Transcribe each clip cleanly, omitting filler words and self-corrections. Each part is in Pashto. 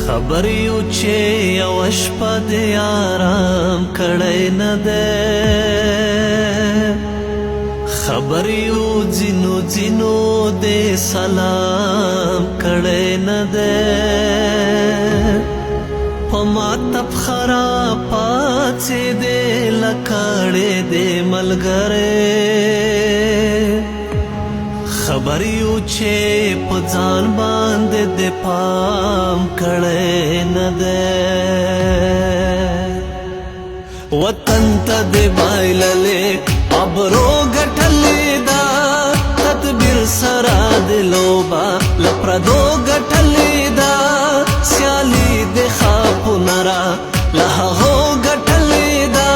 خبر یو چې یوه شپه دې آرام کړی نه دی. خبر یو ځینو ځینو دې سلام کړی نه دی. په ما تپ خراب پاڅېدې لکړې دې ملګری. خبر یو چې په ځان باندې د پام کړی نه دی. وطن ته دې بایللې ابرو ګټلې ده، تدبیر سره د لوبه له پردو ګټلې ده. سیالي د خاپونه را له هغو ګټلې ده،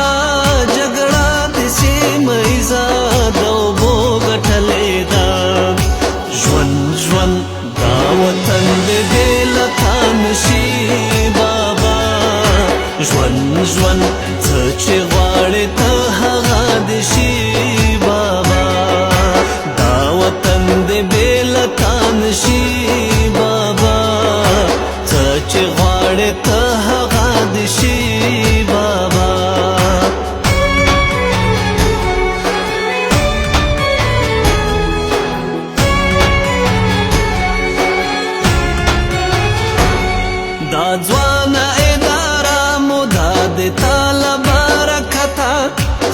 جګړه د سیمه ییزه د اوبو ګټلې ده. ژوند ژوند دا وطن دې بې له تا نشي بابا. ژوند ژوند څه چې غواړې ته هغه دې شي بابا. دا وطن دې بې له تا نشي بابا، څه چې غواړې ته هغه دې شي بابا. دا ځوانه اداره مو دا د تاله برکته،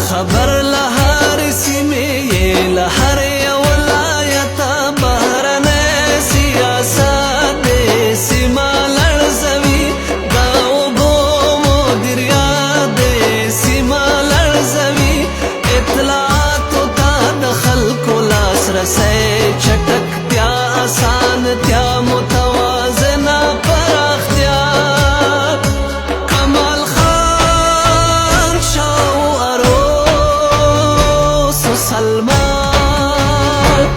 خبر له هر سیمې یې له هر یو ولایته. بهرنی سیاست دې سیمه لړزوي، د اوبو مدیریت دې سیمه لړزوي. اطلاعاتو ته د خلکو لاسرسی، چټکتیا، اسانتیا، متوازنه پراختیا. کمال خان، شاو اروس، سلمان،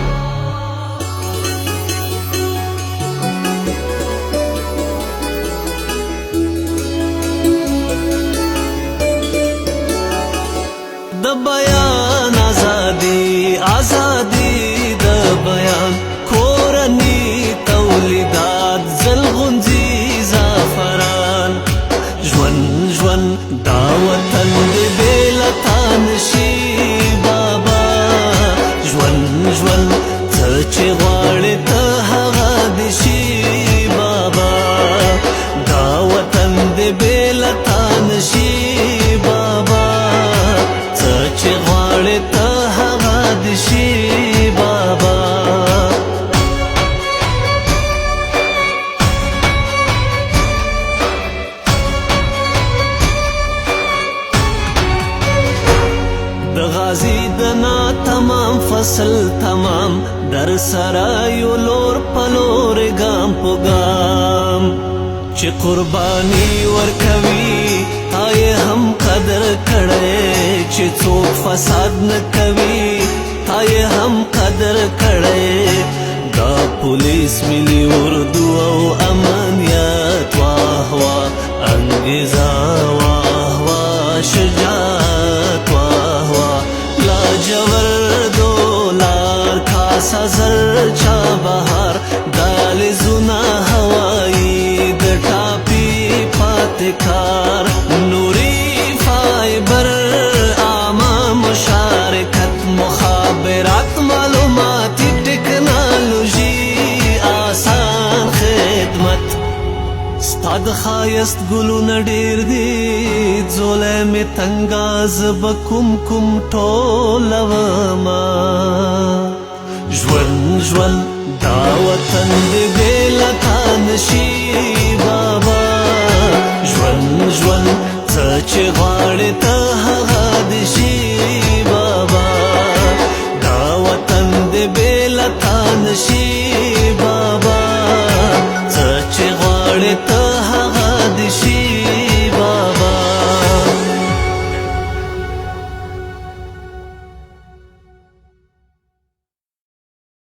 د بیان ازادي، ازادي د بیان، کورني تولیدات، زلغونځي، زعفران. ژوند ژوند دا وطن دې بې له تا نشي بابا. ژوند ژوند څه چې غواړې ته هغه دې شي بابا. دا وطن دې بې له تا نشي بابا، څه چې غواړې ته هغه دې شي بابا. د غازی د نا تمام فصل تمام، در سره یو لور پلور ګام په ګام. چې قرباني ورکوي تا یې هم قدر کړی، چې څوک فساد نه کوي تا یې هم قدر کړی. دا پولیس، ملي اردو او امنیت، واه واه انګیزه، واه واه شجاعت، واه واه لاجوردو لار، کاسا زر، چابهار، دهلیزونه هوایی، د ټاپي پاتې کار، نوري فایبر، عامه مشارکت، مخابرات، معلوماتي ټکنالوژي، آسان خدمت. ستا د ښایست ګلونه ډېر دي، ځولی مې تنګاز به کوم کوم ټولومه. ژوند ژوند دا وطن دې بې له تا نشي بابا. ژوند ژوند څه چې غواړې ته هغه دې شي بابا. دا وطن دې بې له تا نشي بابا، څه چې غواړې ته